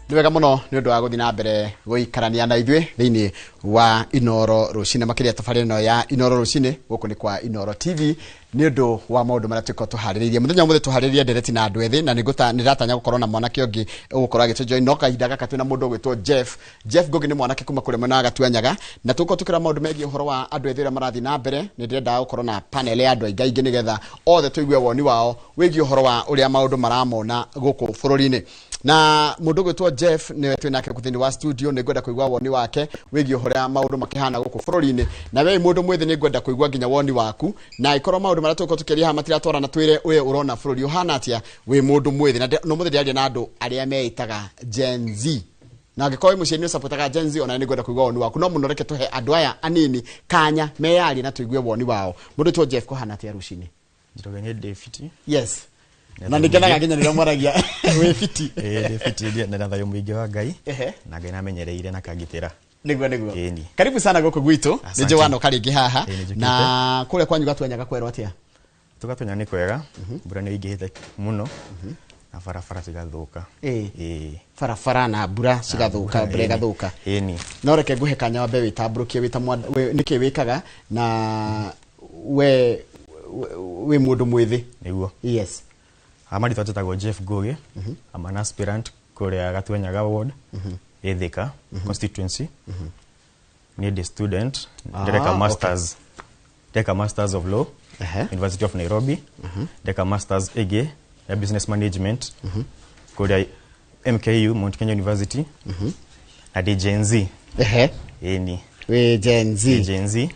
Nĩ wega mũno nĩ ũndũ wa gũthiĩ na mbere gũikarania na ithuĩ thĩinĩ wa Inoro Rũcinĩ, makĩria tabarĩra ĩno ya Inoro Rũcinĩ gũkũ nĩ kwa Inoro TV, nĩ ũndũ wa maũndũ marĩa tũkorwo tũharĩrĩirie mũthenya ũmũthĩ. Tũharĩrĩrie ndereti na andũ ethĩ, na nĩ ndĩratanya gũkorwo na mwanake ũngĩ ũgũkorwo agĩtũjoin, no kahinda gaka twĩna mũndũ ũgwĩtwo Jeff. Jeff Ngugi nĩ mwanake kuma kũrĩa mwena wa Gatuanyaga, na tũgũkorwo tũkĩrora maũndũ megiĩ ũhoro wa andũ ethĩ ũrĩa marathiĩ na mbere. Nĩ ndĩrendaga gũkorwo na panel ya andũ aingĩ aingĩ nĩgetha othe tũigue woni wao wĩgiĩ ũhoro wa ũrĩa maũndũ maramona gũkũ bũrũri-inĩ. Na mũndũ ũgwĩtwo Jeff nĩwe twĩ nake gũkũ thĩinĩ wa studio. Nĩ ngwenda kũigua woni wake wĩgiĩ ũrĩa maũndũ makĩhana gũkũ bũrũri-inĩ. Na we mũndũ mwĩthĩ, nĩ ngwenda kũigua nginya woni waku, na ĩkorwo maũndũ marĩa tũgũkorwo tũkĩaria haha matiratwarana, twĩre we ũrona bũrũri ũhana atĩa wĩ mũndũ mwĩthĩ. Na no mũthĩ ndĩraria na andũ arĩa meĩtaga Gen Z, na angĩkorwo wĩ mũciari nĩ ũcapotaga Gen Z, ona nĩ ngwenda kũigua woni waku. No mũno reke tũhe andũ aya anini kanya meyarie na tũigue woni wao. Mũndũ wĩtwo Jeff, kũhana atĩa rũcinĩ? Njoroge, nĩ ndĩ fiti. Yes, na nĩ ngenaga nginya rĩrĩa mwaragia wĩ fiti. Ĩĩ, ndĩ fiti na thayũ mũingĩ wa Ngai. Na Ngai namenyereire na kangitĩra. Nĩguo. Ĩni. Karibu sana gũkũ gwitũ nĩ Asante. njũĩ wanoka rĩngĩ haha. Ĩĩ, nĩ njũkĩte. Na kũrĩa kwanyu Gatuanyaga kwerwo atĩa? Tũgatunya nĩ kwega, mbura nĩ ĩingĩhĩte mũno na barabara cigathũka. Ĩĩ. Barabara na mbura cigathũka, mbura ĩgathũka. Ĩni. No reke nguhe kanya wambe wĩtambũrũkie wĩta nĩkĩ wĩkaga na we wĩ mũndũ mwĩthĩ. Nĩguo. Yes. Marĩtwa njĩtagwo Jeff Ngugi. I'm an aspirant kũrĩa Gatuanyaga ward, ĩ Thika constituency. Niĩ ndĩ student. Ndĩreka masters, ndĩreka masters of law, University of Nairobi. Ndĩreka masters ĩngĩ ya business management kũrĩa MKU, Mount Kenya University, na ndĩ Gen Z. Ĩni. Wĩ Gen Z? Ndĩ Gen Z.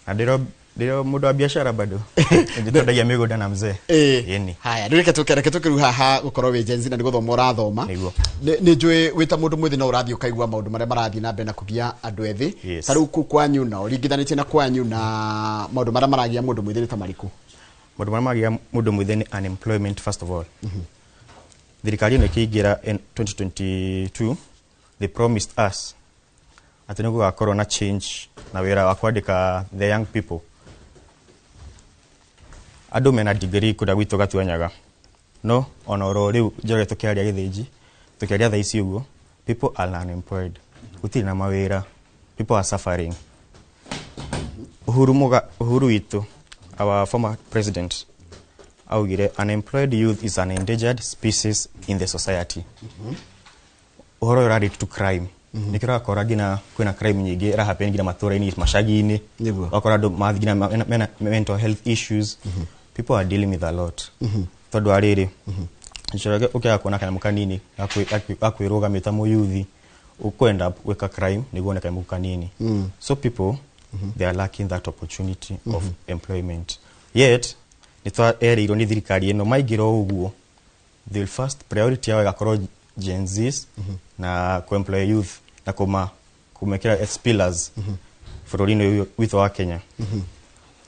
Na ndĩro mũndũ wa biashara bado, ndĩtwendagia mĩgũnda na mzee. Ĩni. Haya, rĩu reke tũke rĩu haha gũkorwo wĩ Gen Z na nĩ gũthoma ũrathoma. Nĩguo. Nĩ njũĩ wĩ ta mũndũ mwĩthĩ no ũrathiĩ ũkaigua maũndũ marĩa marathiĩ na mbere na kũgia andũ ethĩ. Ta rĩu kũu kwanyu, na ũringithanĩtie na kwanyu, na maũndũ marĩa maragia mũndũ mwĩthĩ nĩ ta marĩkũ? Maũndũ marĩa magĩa mũndũ mwĩthĩ nĩ unemployment, first of all. Thirikari ĩno ĩkĩingĩra in 2022, they promised us atĩ nĩ gũgakorwo na change na wĩra wa kwandĩka the young people. Andũ mena degree kũrĩa gwitũ Gatuanyaga, no ona oro rĩu, Njoroge, tũkĩaria gĩthĩnji, tũkĩaria thaa ici ũguo, people are unemployed, gũtirĩ na mawĩra, people are suffering. Uhuru Muga, Uhuru witũ, our former president, augire unemployed youth is an endangered species in the society. Ũhoro ũyũ ũrarelate to crime, nĩkĩo ũrakora nginya kwĩna crime nyingĩ ĩrahappen nginya matũra-inĩ, macagi-inĩ. Ũgakora andũ mathiĩ nginya mena mental health issues. People are dealing with a lot, tondũ wa rĩrĩ, Njoroge, ũkĩaga kuona kanyamũ kanini ga kwĩrũgamia ta mũyuthi, ũkwenda gwĩka crime nĩguo wone kanyamũ kanini. So people, they are lacking that opportunity of employment, yet nĩ twaerĩirwo nĩ thirikari ĩno maingĩra o ũguo, the first priority yao ĩgakorwo Gen Zs na kuemploy youth na kumekĩra as pillars bũrũri-inĩ ũyũ witũ wa Kenya.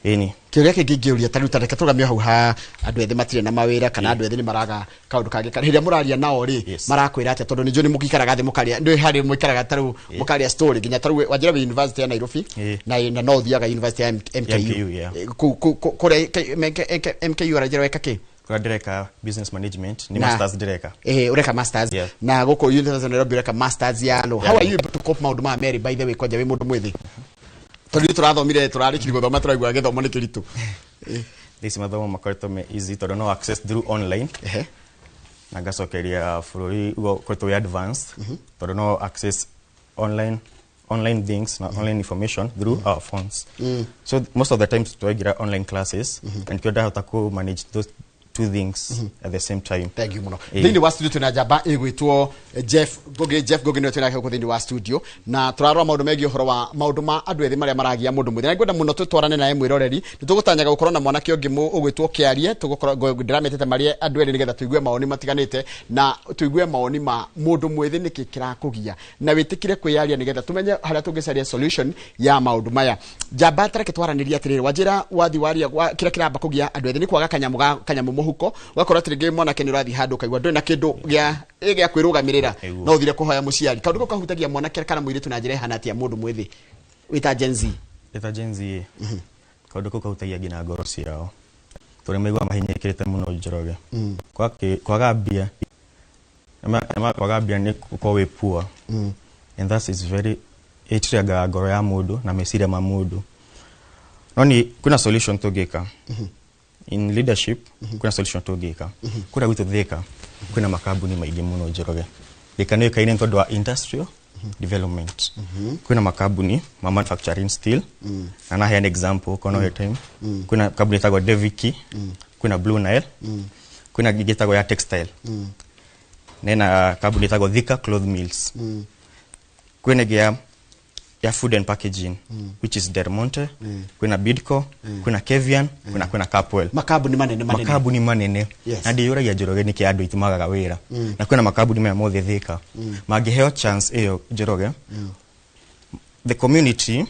Ĩni. Kĩũria kĩngĩ ingĩũria, ta rĩu ta reke tũrũgamie hau ha andũ ethĩ matirĩ na mawĩra kana andũ ethĩ nĩ maraga kaũndũ kangĩ. Kana hĩndĩ ĩrĩa mũraria nao rĩ, marakwĩra atĩa? Tondũ nĩ njũĩ nĩ mũgĩikaraga thĩ mũkaria, nĩ harĩ mũikaraga ta rĩu mũkaria story, nginya ta rĩu wanjĩra wĩ university ya Nairobi na no ũthiaga university ya MKU. MKU, yeah. Kũrĩa MKU aranjĩra weka kĩ? Kũrĩa ndĩreka business management, nĩ masters ndĩreka. Ũreka masters? Yeah. Na gũkũ University of Nairobi ũreka masters ya law. How are you able to cope maũndũ maya merĩ, by the way, kwanja wĩ mũndũ mwĩthĩ? Tondũ ithuĩ tũrathomire, tũrarĩkirie gũthoma, tũraigua gĩthomo nĩ kĩritũ. Thaa ici mathomo makoretwo me easy tondũ no access through online. Na ngacokeria bũrũri ũguo ũkoretwo wĩ advanced, tondũ no access online things na online information through our phones. So most of the times twaingĩra online classes and kĩo ndahota ku manage those two things at the same time. Thank you mũno. Thĩinĩ wa studio twĩna njamba ĩgwĩtwo Jeff Ngugi. Jeff Ngugi nĩwe twĩnake gũkũ thĩinĩ wa studio, na tũrarora maũndũ megiĩ ũhoro wa maũndũ ma andũ ethĩ marĩa maragia mũndũ mwĩthĩ, na ngwenda mũno tũtwarane naye. Mwĩroreri, nĩ tũgũtanyaga gũkorwo na mwanake ũngĩ ũgwĩtwo Kĩarie. Tũgũkorwo ndĩramĩtĩte marĩa andũ erĩ nĩgetha tũigue mawoni matiganĩte na tũigue mawoni ma mũndũ mwĩthĩ, nĩkĩ kĩrakũgia, na wĩtĩkire kwĩyaria nĩgetha tũmenye harĩa tũngĩcaria solution ya maũndũ maya. Njamba, tareke twaranĩria atĩrĩrĩ, wanjĩra wathi waria kĩrĩa kĩramba kũgia andũ ethĩ nĩ kwaga kanyamũ ga kanyamũ mũhuko, ũgakora atĩ rĩngĩ mwanake nĩ ũrathiĩ handũ ũkaigua ndũrĩ na kĩndũ gĩa kwĩrũgamĩrĩra. No ũthire kũhoya mũciari. Kaũndũ kau kahutagia mwanake kana mũirĩtu na njĩra ĩhana atĩa, mũndũ mwĩthĩ wĩta Gen Z? Ĩta Gen Z, kaũndũ kau kahutagia nginya ngoro ciao, tondũ nĩ maiguaga mahinyĩrĩkĩte mũno, Njoroge. Kwaga mbia Nĩ kwaga mbia nĩ gũkorwo wĩ poor, and that is very ĩtiraga ngoro ya mũndũ na meciria ma mũndũ. No nĩ kwĩna solution tũngĩka in leadership, kwĩna solution tũngĩka kũrĩa gwitũ Thika. Kwĩna makambuni maingĩ mũno, Njoroge. Thika nĩ yũĩkaine nĩ tondũ wa industrial development. Kwĩna makambuni ma manufacturing steel, na naheana example kono mm. time. Kwĩna kambuni ĩtagwo Deviki, kwĩna Blue Nile, kwĩna ingĩ ĩtagwo ya textile, nena kambuni ĩtagwo Thika Cloth Mills, kwĩna ĩngĩ ya food and packaging, which is Del Monte, kwĩna Bidco, kwĩna Kevian, kwĩna Capwell. Makambuni manene manene. Makambuni manene. Na ndiyũragia, Njoroge, nĩkĩ andũ aitũ magaga wĩra, na kwĩna makambuni maya mothe Thika mangĩheo chance ĩyo, Njoroge, the community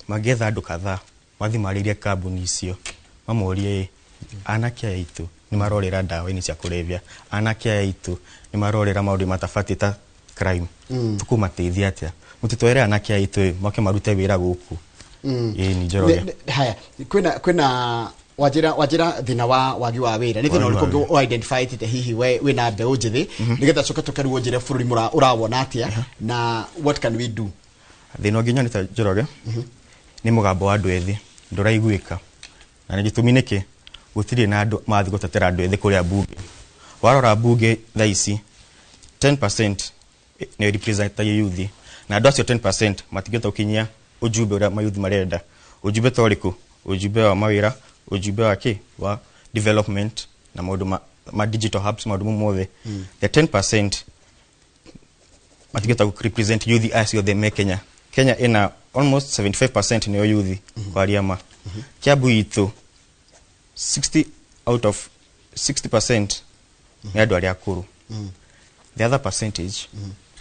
mangĩetha andũ kadhaa mathiĩ marĩrie kambuni icio, mamorie, ĩ anake aya aitũ nĩ marorĩra ndawa-inĩ cia kũrebia, anake aya aitũ nĩ marorĩra maũndũ matabatiĩ ta crime, tũkũmateithia atĩa? Mũtitwere anake aya aitũ ĩ, moke marute wĩra gũkũ. Ĩ ni, Njoroge. Haya, kwĩna wanjĩra thĩna wa wagi wa wĩra nĩ thĩna Wagi wa ũrĩkũ ũngĩ o identify te hihi we wĩna mbeũ njĩthĩ, nĩgetha coke tũkerwo njĩre bũrũri ũrawona atĩa na what can we do? Thĩna ũngĩ nyonete, Njoroge, nĩ mũgambo wa andũ ethĩ ndũraiguĩka. Na nĩ gĩtũmi nĩkĩ gũtirĩ na andũ mathiĩ gũtetera andũ ethĩ kũrĩa bunge. Warora bunge thaa ici, 10% nĩ representagia youth, na andũ acio 10% matingĩhota gũkinyia ujumbe ũrĩa mayouth marenda. Ujumbe ta ũrĩkũ? Ujumbe wa mawĩra, ujumbe wa kĩ wa development na maũndũ ma digital hubs, maũndũ mau mothe. The 10% matingĩhota gũ represent youth acio othe me Kenya. Kenya ina almost 75% nĩo youth, kwaria ma. Kiambu itũ 60 out of 60% nĩ andũ arĩa akũrũ. The other percentage,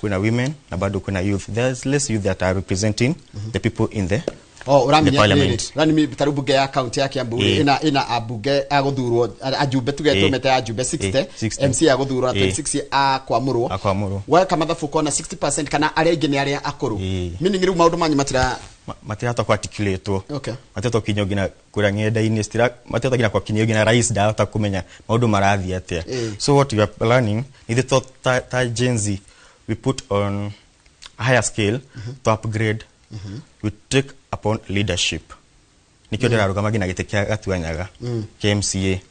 kwĩna women na bado kwĩna youth. There's less youth that are representing the people in the Oh, ũramenya the parliament. Atĩrĩrĩ, ũranimi ta rĩu bunge ya kaunti ya Kiambu rĩ, ĩna ambunge a gũthurwo, ajumbe tuge, tũmete ajumbe 60, 60. MC a gũthurwo na 26 a kwamũrwo. A kwamũrwo. Weka mathabu ũkona 60% kana arĩa aingĩ nĩ arĩa akũrũ. Meaning rĩu maũndũ manyu matira Matirahota kuarticulate. Okay. Matirahota gũkinyio nginya kũrĩa ng'enda-inĩ, matirahota nginya gũkinyio nginya rais ndahota kũmenya maũndũ marathiĩ atĩa. So what we are planning, ithuĩ ta Gen Z, we put on a higher scale to upgrade, we take upon leadership. Nikĩo ndĩrarũgama nginya gĩtĩ kĩa Gatuanyaga kĩa MCA,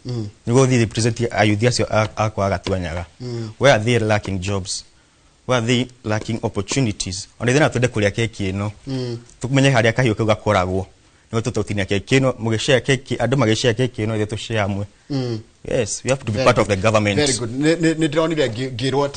nĩguo thiĩ represent ayuthi acio akwa Gatuanyaga. Where are they lacking jobs? Where are they lacking opportunities? Ona ithuĩ no twende kũrĩa keki ĩno, tũmenye harĩa kahiũ kau gakoragwo, nĩguo tũtũtinia keki ĩno, mũgĩshare keki, andũ magĩshare keki ĩno, ithuĩ tũshare amwe. Yes, we have to be Very part of good. the government. Very good. Nĩ ndĩronire ngĩrwo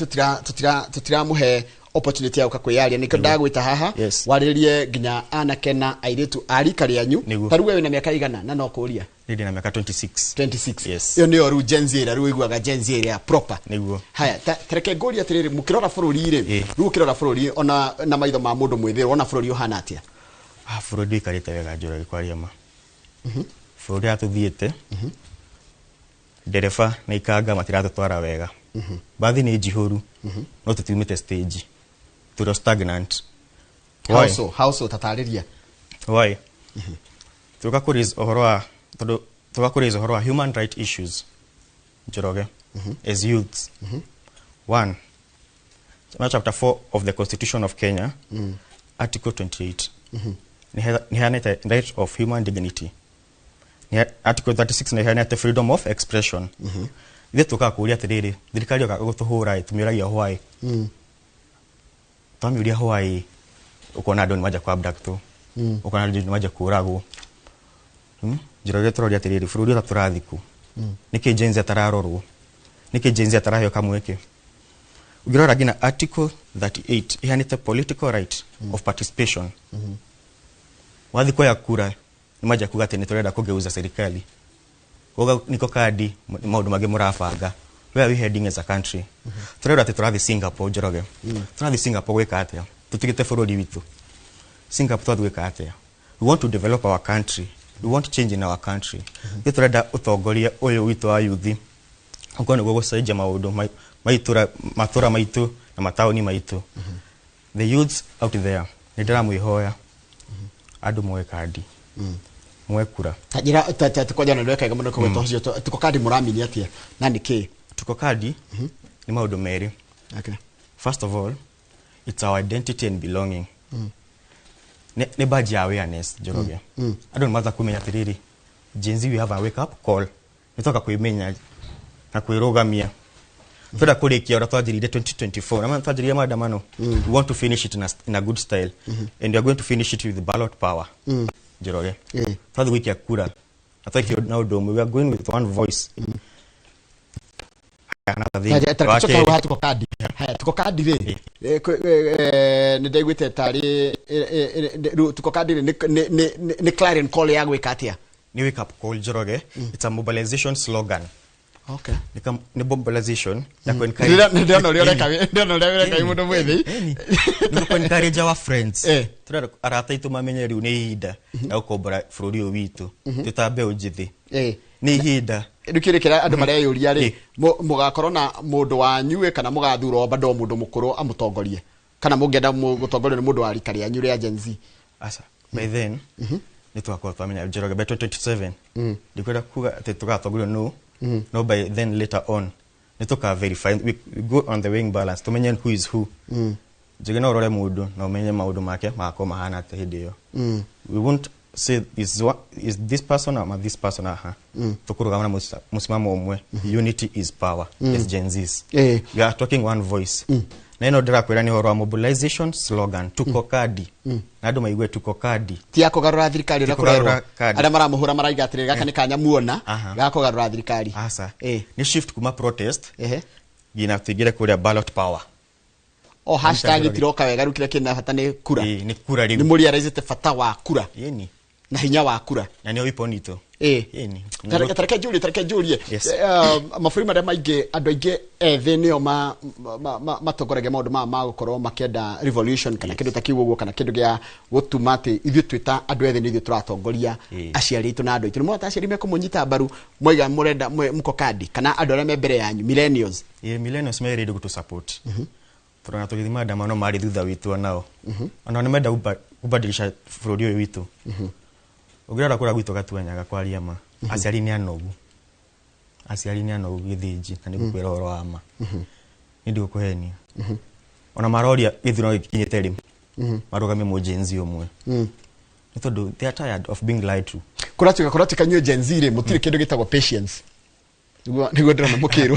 tũtiramũhe opportunity ya gũka kwĩyaria, nĩkĩo ndagwĩta haha warĩrĩrie nginya anake na airĩtu a rika rĩanyu. Nĩguo. Ta rĩu we wĩna mĩaka igana na no kũria? Niĩ ndĩna mĩaka 26. 26? Yes. Ĩyo nĩyo rĩu Gen Z ĩrĩa rĩu ĩiguaga, Gen Z ĩrĩa proper. Nĩguo. Haya, tareke ngũrie atĩrĩrĩ, mũkĩrora bũrũri rĩ, rĩu ũkĩrora bũrũri ona na maitho ma mũndũ mwĩthĩ, wona bũrũri ũhana atĩa? Ah, bũrũri ndũikarĩte wega, Njoroge, kwaria ma. Bũrũri ũrĩa tũthiĩte, ndereba na ikanga matiratũtwara wega. Bathi nĩ njihũru, no tũtiumĩte stage, tũrĩ stagnant. How? Why? So how so? Tatarĩria. Why? Tuka kũ raise ũhoro wa, tondũ tuka kũ raise ũhoro wa human right issues, Njoroge, as youths. One, na chapter 4 of the Constitution of Kenya, article 28 nĩ heanĩte right of human dignity. Article 36 nĩ heanĩte freedom of expression. Ithuĩ tũkaga kũũria atĩrĩrĩ, thirikari yoka gũtũhũra ĩ, tũmĩũragia why. Twamĩũria why, ũkona andũ nĩ manja kũ abductwo, ũkona andũ nĩ manja kũragwo. Njoroge, tũroria atĩrĩrĩ, bũrũri ũrĩa tũrathiĩ kũ? Nĩkĩ Gen Z atararorwo? Nĩkĩ Gen Z ataraheo kamweke? Ũngĩrora nginya article 38 ihanĩte political right of participation. Wathiĩ kuoya kura, nĩ manja kuga atĩ nĩ tũrenda kũgeuza serikali. Koga niko kandi maũndũ mangĩ mũrabanga. Where are we heading as a country? Tũrerwo atĩ tũrathiĩ Singapore, Njoroge. Tũrathiĩ Singapore gwĩka atĩa tũtigĩte bũrũri witũ? Singapore tũrathiĩ gwĩka atĩa? We want to develop our country, we want change in our country. Ithuĩ tũrenda ũtongoria ũyũ witũ wa yuthi ũkorwo nĩguo gũcenjia maũndũ maitũra, matũra maitũ na mataũni maitũ. The youths out there, nĩ ndĩramwĩhoya, andũ moe kandi, moe kura. Tanjira tukwanja na ndweka mũno kũgweta ũcio tuko kandi mũramini atĩa na nĩ kĩ? Tuko kandi nĩ maũndũ merĩ. Okay. First of all, it's our identity and belonging. Nĩ badge ya awareness, Njoroge. Andũ nĩ matha kũmenya atĩrĩrĩ, Gen Z, we have a wake up call. Nĩ twoka kwĩmenya na kwĩrũgamia. Twenda kũrĩkia ũrĩa twanjĩrĩirie 2024 na twanjĩrĩirie maandamano. We want to finish it in a good style, and we are going to finish it with ballot power, Njoroge. Twathiĩ gũikia kura na twaikia na ũndũ ũmwe, we are going with one voice. Another thing, wa Tucoka kerĩ. hau tuko kandi. Haya, tuko kandi rĩ, nĩ ndaiguĩte tarĩ rĩu tuko kandi rĩ, nĩ clarion call ya gwĩka atĩa? Ni wake up call, Njoroge. It's a mobilization slogan. Okay. Ni mobilization ya ku-encourage. Ndĩrona ũrĩa ũreka ndĩrona ũrĩa ũreka wĩ mũndũ mwĩthĩ. Ĩni. Nĩ ku encourage our friends. Tũrenda arata aitũ mamenye rĩu nĩ ihinda rĩa gũkombora bũrũri ũyũ witũ twĩ ta mbeũ njĩthĩ. Nĩ ihinda. Rĩu kĩrĩ kĩrĩa andũ mareyũria rĩ, mũgakorwo na mũndũ wanyu ĩ, kana mũgathura o bado mũndũ mũkũrũ amũtongorie, kana mũngĩenda gũtongorio nĩ mũndũ wa rika rĩanyu rĩa Gen Z? Aca, by then nĩ twakorwo twamenya, Njoroge, by 2027. Ndikwenda kuga atĩ tũgatongorio nũ, no by then, later on, nĩ tũka verify. We go on the weighing balance, tũmenye who is who. Njige no ũrore mũndũ na ũmenye maũndũ make magakorwo mahana atĩa hĩndĩ ĩyo. We won't say is, is this person ama this person. Aha, tũkũrũgama na mũsimamo ũmwe. Unity is power. As Gen Zs, we are talking one voice. Na ĩno ndĩrakwĩra nĩ ũhoro wa mobilization slogan, tuko kadi, na andũ maigue tuko kadi. Ti ya kũgarũra thirikari ũrĩa Ti kũgarũra kũrerwo? Kadi. Arĩa maramũhũra maraiga atĩrĩrĩ, gaka nĩ kanya muona ga kũgarũra thirikari. Aca. Eh. Nĩ shift kuma protest nginya tũingĩre kũrĩa ballot power. O hashtag Njoroge. itiroka wega rĩu, kĩrĩa kĩna bata nĩ kura. Ĩĩ, nĩ kura Nĩ rĩu. Mũrealize bata wa kura Ĩni. na hinya wa kura. Na nĩyo weapon itũ. Ĩni. Tareke njũrie. Yes. Mabũrũri marĩa maingĩ, andũ aingĩ ethĩ nĩo matongoragia maũndũ maya ma gũkorwo makĩenda revolution kana kĩndũ ta kĩu ũguo, kana kĩndũ gĩa gũtuma atĩ ithuĩ twĩ ta andũ ethĩ nĩ ithuĩ tũratongoria aciari aitũ na andũ aitũ. Nĩ mwona aciari mekũmũnyita mbaru mwaiga mũrenda mko kandi, kana andũ arĩa me mbere yanyu, millennials? Ĩĩ, millennials me ready gũtũ support, tondũ ona tũgĩthiĩ maandamano marĩ thutha witũ, onao nĩ menda kubadilisha bũrũri ũyũ witũ. Ũngĩrora kũrĩa gwitũ Gatuanyaga, kwaria ma, aciari nĩ anogu, aciari nĩ anogu gĩthĩnji, na nĩ ngũkwĩra ũhoro wa ma, nĩ ndigũkũhenia. Ona maroria gĩthurano gĩkinyĩte rĩ marũgamie mũ Gen Z ũmwe, nĩ tondũ they are tired of being lied to. Kũratuĩka inyuĩ Gen Z rĩ, mũtirĩ kĩndũ gĩtagwo patience. Nĩguo ndĩrona mũkĩrwo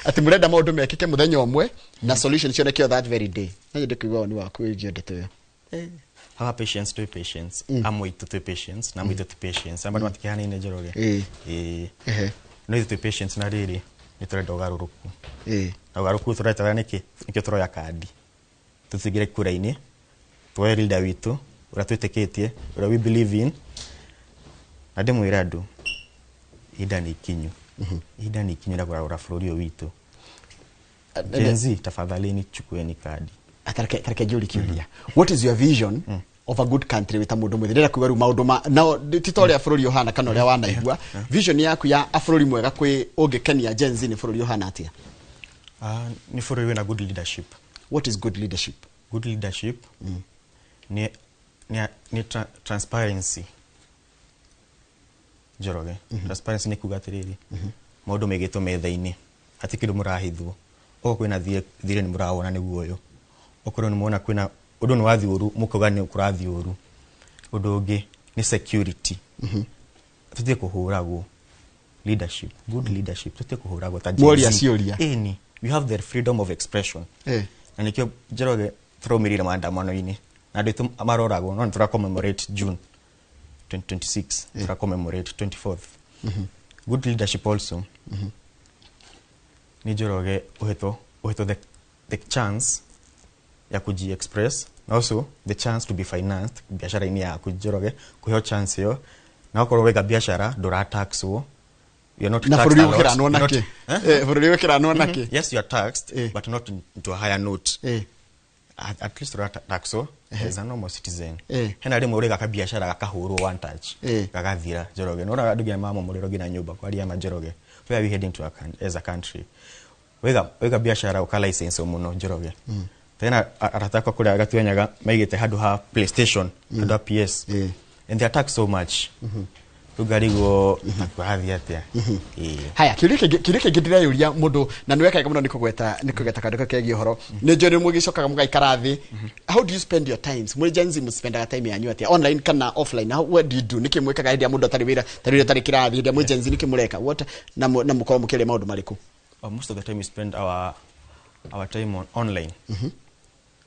atĩ mũrenda maũndũ mekĩke mũthenya ũmwe na solution cioneke o that very day. No nyende kũigua woni waku wĩgiĩ ndeto ĩyo. Have patience, twĩ patience, amwe itũ twĩ patience na amwe itũ twĩ patience, amwe matikĩhanaine, Njoroge. Ĩĩ. No ithuĩ twĩ patience, na rĩrĩ nĩ tũrenda ũgarũrũku. Na ũgarũrũku tũretara nĩkĩ? Nĩkĩo tũroya kandi tũtũingĩre kura-inĩ, tuoye leader witũ ũrĩa twĩtĩkĩtie, ũrĩa we believe in. Na ndĩmwĩre andũ, ihinda nĩ ikinyu, ihinda nĩ ikinyu rĩa kũgarũra bũrũri ũyũ witũ. Gen Z, tafadhalini chukueni kadi. Tareke njũrie kĩũria. What is your vision of a good country wĩ ta mũndũ mwĩthĩ? Ndĩrenda kuga rĩu maũndũ ma no ti ta ũrĩa bũrũri ũhana kana ũrĩa wanaigua. Vision yaku ya a bũrũri mwega kwĩ ũngĩkenia Gen Z nĩ bũrũri ũhana atĩa? Ah, nĩ bũrũri wĩna good leadership. What is good leadership? Good leadership nĩ transparency, Njoroge. Transparency nĩ kuga atĩrĩrĩ, maũndũ maigĩtwo metha-inĩ, hatirĩ kĩndũ mũrahithwo. Okorwo kwĩna thirĩ, thirĩ nĩ mũrawona nĩguo ũyũ. Okorwo nĩ muona kwĩna ũndũ nĩ wathiĩ ũru, mũkauga nĩ kũrathiĩ ũru. Ũndũ ũngĩ nĩ security, tũtige kũhũragwo. Leadership, good leadership, tũtige kũhũragwo ta Gen Mworia Z. ciũria. Ĩni, we have the freedom of expression. Na nĩkĩo, Njoroge, tũraumĩrire maandamano-inĩ na andũ aitũ maroragwo, no nĩ tũra commemorate June 2026, tũra commemorate 24th. Good leadership also nĩ, Njoroge, ũhetwo the chance ya kuji express na also the chance to be financed biashara-inĩ yaku, Njoroge. Kũheo chance ĩyo, na okorwo weka biashara ndũrataxwo. You're not Na taxed bũrũri a lot. ũkĩranwo You're not- nakĩ? Eh? Bũrũri ũkĩranwo nakĩ? Yes, you are taxed, but not into a higher note. At least ũrataxwo as a normal citizen. Hena rĩmwe ũrĩga kabiashara gakahũrwo one touch, gagathira, Njoroge. Nĩwona andũ nginya mamomorerwo nginya nyũmba. Kwaria ma, Njoroge, where are we heading to as a country? Wega biashara ũka license mũno, Njoroge. Tena arata akwa kũrĩa Gatuanyaga maigĩte handũ ha PlayStation, handũ ha PS, and they are taxed so much. Rĩu ngarigwo kũrathiĩ atĩa. Haya, kĩũria kĩngĩ ndĩreyũria mũndũ na nĩ wekaga mũno nĩ kũgweta kandũ kegiĩ ũhoro nĩ njũĩ nĩ mũgĩcokaga mũgaikara thĩ. How do you spend your times? Mũrĩ Gen Z mũspendaga time yanyu atĩa, online kana offline? How, what do you do? Nĩkĩ mwĩkaga hĩndĩ ya mũndũ atarĩ wĩra, tarĩ wĩra, tarĩ kĩrathi, hĩndĩ ya mwĩ Gen Z nĩkĩ mũreka? What na mũkorwo mũkĩaria maũndũ marĩkũ? Most of the time we spend our time on online.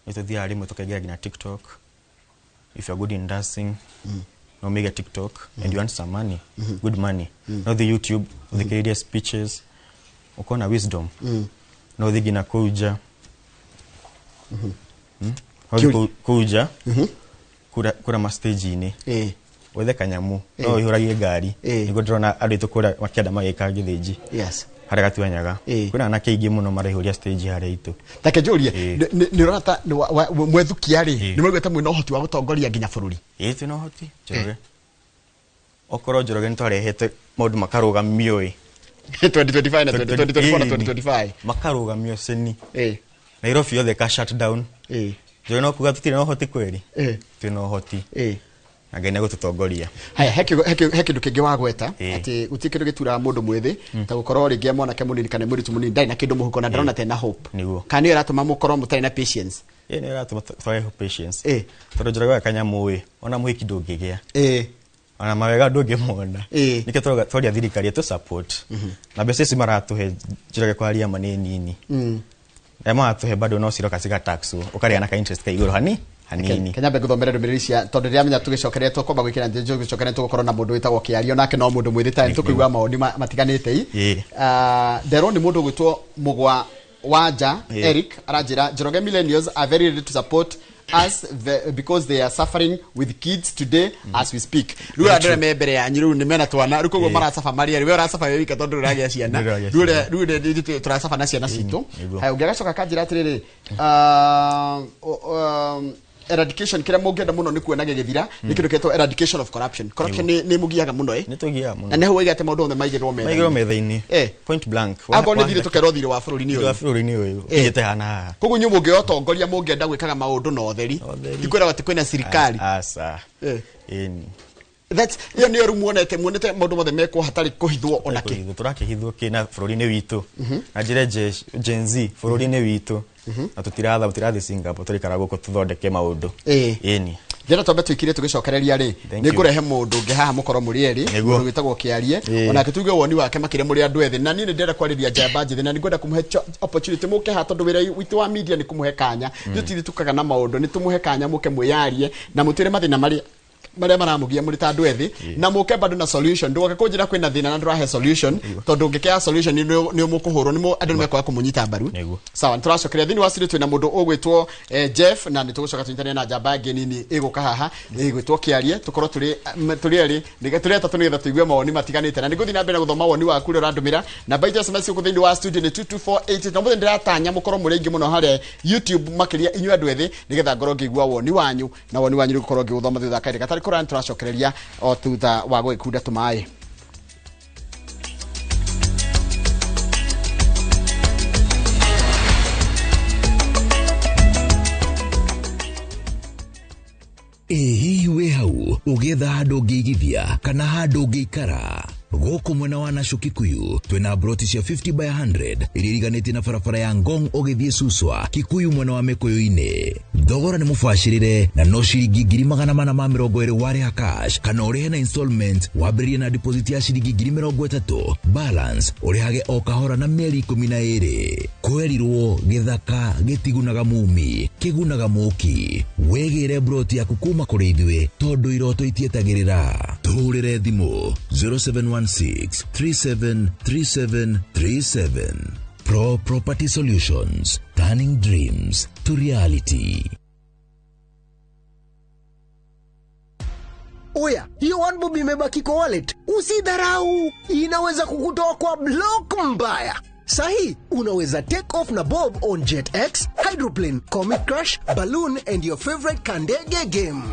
Nĩ tũthiaga rĩmwe tũkaingĩra nginya TikTok. If you're good in dancing, no make a TikTok and you want some money, good money. No the YouTube, ũthikĩrĩrie speeches, ukona wisdom. No ũthiĩ nginya kũu nja. No ũthiĩ kũu nja, kũrĩa ma stage-inĩ. Wethe kanyamu, no ũihũragie ngari. Nĩguo ndĩrona andũ aitũ kũrĩa makĩenda magĩka Gĩthĩnji. Harĩa Gatuanyaga. Kwĩna anake aingĩ mũno maraihũria stage harĩa itũ. Take njũrie, nĩ ũrona ta mwethukia rĩ, nĩ mũraigua ta mwĩna ũhoti wa gũtongoria nginya bũrũri? Ĩĩ, twĩna ũhoti, Njoroge. Okorwo Njoroge nĩ twarehete maũndũ makarũgamio ĩ. 2025 na 2024 na 2025. Makarũgamio ceni. Nairobi yothe ka shut down. Njoroge no kuga tũtirĩ na ũhoti kweri? Twĩna ũhoti. Na Ngai nĩegũtũtongoria. Haya, he kĩndũ kĩngĩ wagweta atĩ gũtirĩ kĩndũ gĩturaga mũndũ mwĩthĩ ta gũkorwo rĩngĩ mwanake mũnini kana mũirĩtu mũnini ndarĩ na kĩndũ mũhuko na ndarona tena hope. Kana nĩyo ĩratũma mũkorwo mũtarĩ na patience? Ĩĩ, nĩyo ĩratũma twage patience. Tondũ Njoroge wa kanyamũ ĩ, ona mũhiki ndũngĩgĩa. Ona mawega ndũngĩmona. Nĩkĩo twaria thirikari ĩtũ support. Na mbeca ici maratũhe Njoroge kwaria ma nĩ nini. Na maratũhe bado no ciroka cigataxwo, ũkarĩa na ka interest ka igũrũ hani hanini. Kenya mbe nguthomere ndũmĩrĩri cia tondũ ndĩramenya tũgĩcokeria tũkwamba gwĩkĩra njĩra tũgĩcokeria tũgũkorwo na mũndũ wĩtagwo Kĩario nake no mũndũ mwĩthĩ ta tũkũigua mawoni matiganĩte i. Nderwo nĩ mũndũ ũgwĩtwo Mũgwa Wanja Eric aranjĩra Njoroge millennials are very ready to support us because they are suffering with kids today as we speak. Rĩu andũ arĩa me mbere yanyu rĩu nĩ mena twana, rĩu koguo maracaba marĩ erĩ, we ũracaba wĩ wika tondũ ndũragĩa ciana. Rĩu rĩu tũracaba na ciana citũ. Haya, ũngĩ agacoka akanjĩra atĩrĩrĩ, eradication kĩrĩa mũngĩenda mũno nĩ kuona gĩgĩthira nĩ kĩndũ kĩetwo eradication of corruption. Corruption nĩ mũgiaga mũno ĩ. Nĩ tũgiaga mũno. Na nĩ hau oiga atĩ maũndũ mothe maigĩrwo metha-inĩ. Maigĩrwo metha-inĩ. Point blank. Angorwo nĩ thirĩ tũkerwo thirĩ wa bũrũri nĩ ũyũ. Wa bũrũri nĩ ũyũ. Ũkinyĩte haha na haha. Koguo inyuĩ mũngĩoya ũtongoria mũngĩenda gwĩkaga maũndũ na ũtheri. Ti kwĩragwo atĩ kwĩna thirikari. Aca. Ĩni. That's iyo nĩyo rĩu muonete maũndũ mothe mekwo hatarĩ kũhithwo ona kĩ. Tũrakĩhithwo kĩ na bũrũri nĩ witũ. Na njĩre Gen Z bũrũri nĩ witũ. Na tũtirathiĩ Singapore, tũrĩikara gũkũ tũthondeke maũndũ. Ĩni. Njĩra twambe tũikire tũgĩcokereria rĩ, nĩ ngũrehe mũndũ ũngĩ haha mũkorwo mũrĩ erĩ, mũndũ wĩtagwo Kĩarie, onake tuge woni wake makĩria mũrĩ andũ ethĩ. Na niĩ nĩ ndĩrenda kwarĩria njamba njĩthĩ na nĩ ngwenda kũmũhe opportunity mũke haha tondũ wĩra witũ wa media nĩ kũmũhe kanya. Ithuĩ tũtithitũkaga na maũndũ, nĩ tũmũhe kanya mũke mwĩyarie na mũtwĩre mathĩna marĩa maramũgia mũrĩ ta andũ ethĩ na mũke bado na solution. Ndũgoke kũnjĩra kwĩna thĩna na ndũrahe solution, tondũ ũngĩkĩaga solution nĩ mũkũhũrwo, nĩ andũ nĩ mekwaga kũmũnyita mbaru. Sawa, nĩ tũracokeria thĩinĩ wa studio twĩna mũndũ ũgwĩtwo Jeff na nĩ tũgũcoka tũnyitanĩre na njamba ĩngĩ nini ĩgũka haha ĩgwĩtwo Kĩarie, tũkorwo tũrĩ erĩ tũrĩ atatũ nĩgetha tũigue mawoni matiganĩte. Na nĩ ngũthiĩ na mbere na gũthoma woni waku ũrĩa ũrandũmĩra. Namba itũ ya SMS gũkũ thĩinĩ wa studio nĩ 22488. Na ũmũthĩ ndĩratanya mũkorwo mũrĩ aingĩ mũno harĩa YouTube makĩria inyuĩ andũ ethĩ nĩgetha ngorwo ngĩigua woni wanyu na woni wanyu nĩgũkorwo ngĩũthoma thutha wa kahinda gatarĩ kũraya. Nĩtũracokereria o thutha wa gũgĩkunda tũmaĩ. Ĩ hihi wĩ hau ũgĩetha handũ ũngĩigithia kana handũ ũngĩikara? Gũkũ mwena wa Nasho Kikuyu twĩna broti cia 50 by 100 iria iriganĩtie na barabara ya Ngong ũgĩthiĩ Suswa Kikuyu mwena wa Mĩkũyũ-inĩ. Thogora nĩ mũbacĩrĩre na no ciringi 420 warĩha cash kana ũrĩhe na installment wambĩrĩrie na deposit ya ciringi 30,000, balance ũrĩhage o kahora na mĩeri 12. Kwerirwo gĩthaka gĩtigunaga mumi kĩgunaga mũki. Wĩgĩre broti yaku kuma kũrĩ ithuĩ tondũ iroto itietagĩrĩra. Tũhũrĩre thimũ 0716 3737 37. Pro Property Solutions, turning dreams to reality. Oya, hiyo one bob imebaki kwa wallet. Usidharau, inaweza kukutoa kwa block mbaya. Sahi, unaweza take off na bob on JetX, Hydroplane, Comic Crash, Balloon and your favorite Kandege game.